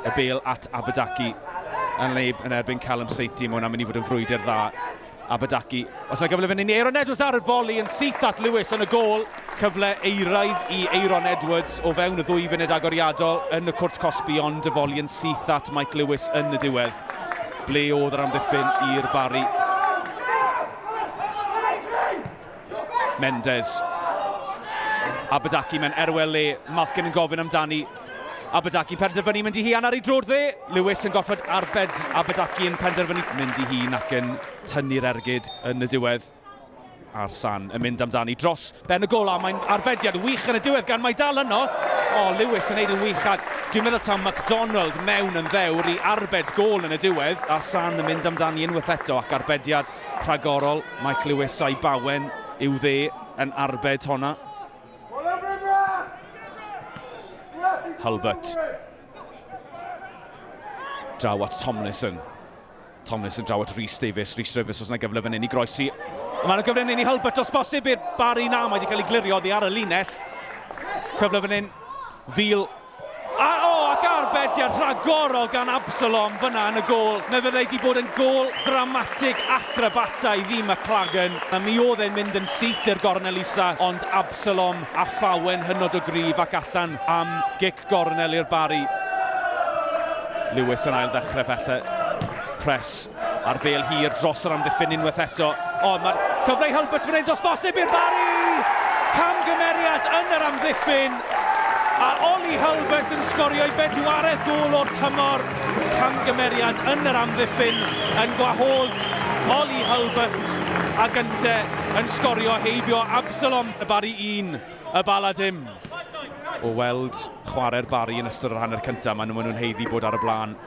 Y bel at Abadaki yn leb yn erbyn Callum Sainty. Mae hwnna'n mynd i fod yn frwydr dda. Abadaki. Os yna gyfle fan hyn i Aeron Edwards ar y foli yn syth at Lewis yn y gôl. Cyfle eiraidd i Aeron Edwards o fewn y ddwy funud agoriadol yn y cwrt cosbi ond y foli yn syth at Mike Lewis yn y diwedd. Ble oedd yr amddiffyn i'r Barri? Mendes. Abadaki mewn erwel le. Malkin yn gofyn amdani. Abadaki penderfynu mynd i hian ar ei drod dde. Lewis yn gorfod arbed Abadaki yn penderfynu mynd i hun ac yn tynnu'r ergyd yn y diwedd. Arsan yn mynd amdani dros ben y gol a mae'n arbediad wych yn y diwedd gan mae dal yno. O, Lewis yn neud yn wych a dwi'n meddwl taw McDonald mewn yn ddewr i arbed gôl yn y diwedd. Arsan yn mynd amdani unwaith eto ac arbediad rhagorol. Mike Lewis a'i bawen i'w dde yn arbed honna. Hulbert. Draw at Tomlinson. Tomlinson draw at Rhys Davies. Rhys Davies os yna gyfle fan hyn i groesi. Mae yna gyfle fan hyn i Hulbert os bosib i'r Barry na. Mae wedi cael ei glirio oddi ar y linell. Cyfle fan hyn. Fil A, o, ac arbediad rhagorol gan Absalom fyna yn y gôl. Mae fyddai wedi bod yn gôl ddramatig acrobataidd i McLagan. A mi oedd e'n mynd yn syth i'r gornel isa, ond Absalom a Phawen hynod o gryf ac allan am gic gornel i'r Barri. Lewis yn ail ddechrau felly. Press a'r bêl hir dros yr amddiffyn unwaith eto. O, mae'r cyfle i Hulbert fan hyn dos bosib i'r Barri! Camgymeriad yn yr amddiffyn. A Ollie Hulbert yn sgorio ei bedwaredd gôl o'r tymor. Camgymeriad yn yr amddiffyn yn gwahodd Ollie Hulbert a gynte yn sgorio heibio Absalom y Barri 1, y Bala dim. O weld chwarae'r Barri yn ystod yr hanner cyntaf, maen nhw'n haeddu bod ar y blaen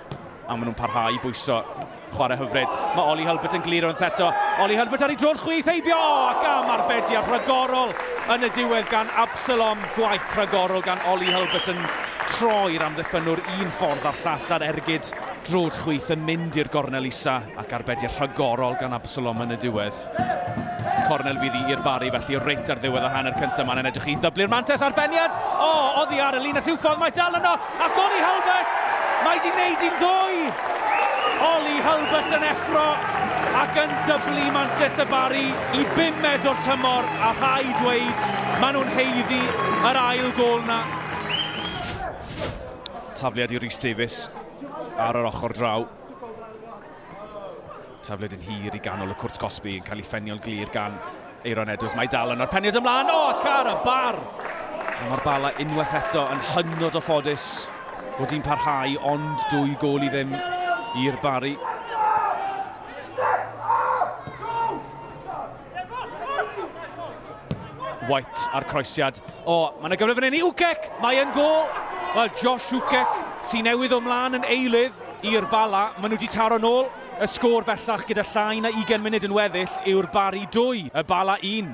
a maen nhw'n parhau i bwyso. Chwarae hyfryd. Mae Ollie Hulbert yn glir unwaith eto. Ollie Hulbert ar ei dro'r chwith heibio! Ac am arbediad rhagorol yn y diwedd gan Absalom. Gwaith rhagorol gan Ollie Hulbert yn troi'r amddiffynnwr un ffordd a'r llall ar ergyd drod chwith yn mynd i'r gornel isa ac arbediad rhagorol gan Absalom yn y diwedd. Cornel fydd i i'r Barri felly reit ar ddiwedd y hanner cyntaf mae'n edrych i ddyblu'r mantes arbeniad. O, oddi ar y linell rhyw ffordd mae dal yno ac Ollie Hulbert mae di wneud i'n ddwy. Ollie Hulbert yn effro ac yn dyblu mantes y Barri i bumed o'r tymor a rhaid dweud maen nhw'n haeddu yr ail gôl na. Tafliad i Rhys Davies ar yr ochr draw. Tafliad yn hir i ganol y cwrt cosbi yn cael ei ffenio'n glir gan Eiron Edwards. Mae dal yno'r peniad ymlaen. O, ac ar y bar! Mae'r Bala unwaith eto yn hynod o ffodus bod hi'n parhau ond 2 gôl i ddim i'r Barri. White a'r croesiad. O, mae yna gyfle fan hyn i Ukek! Mae yn gôl! Wel, Josh Ukek sy'n newydd o mlaen yn eilydd i'r Bala. Maen nhw wedi taro nôl. Y sgôr bellach gyda llai na 20 munud yn weddill yw'r Barri 2, y Bala 1.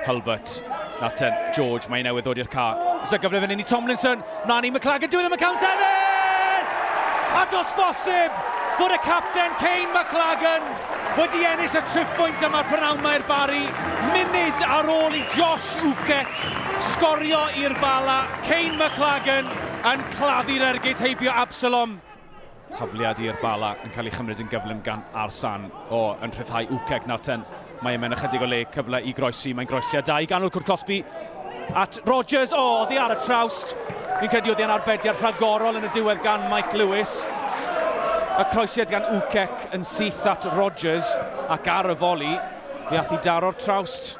Hulbert. Nathan George, mae newydd ddod i'r ca. Oes yna gyfle fan hyn i Tomlinson. Mlaen i McLagan, dyw e ddim yn camsefyll! A does bosib fod y capten Kane McLagan wedi ennill y triphwynt yma'r prynawn 'ma i'r Barri. Munud ar ôl i Josh Ukek sgorio i'r Bala, Kane McLagan yn claddu'r ergyd heibio Absalom. Tafliad i'r Bala yn cael ei chymryd yn gyflym gan Arsan. O, yn rhyddhau Ukek nawr ten. Mae e mewn ychydig o le, cyfle i groesi. Mae'n groesi a da i ganol cwrt cosbi at Rogers. O, oddi ar y trawst. Fi'n credu oedd e'n arbediad rhagorol yn y diwedd gan Mike Lewis. Y croesiad gan Ukek yn syth at Rogers ac ar y foli, fe ath i daro'r trawst.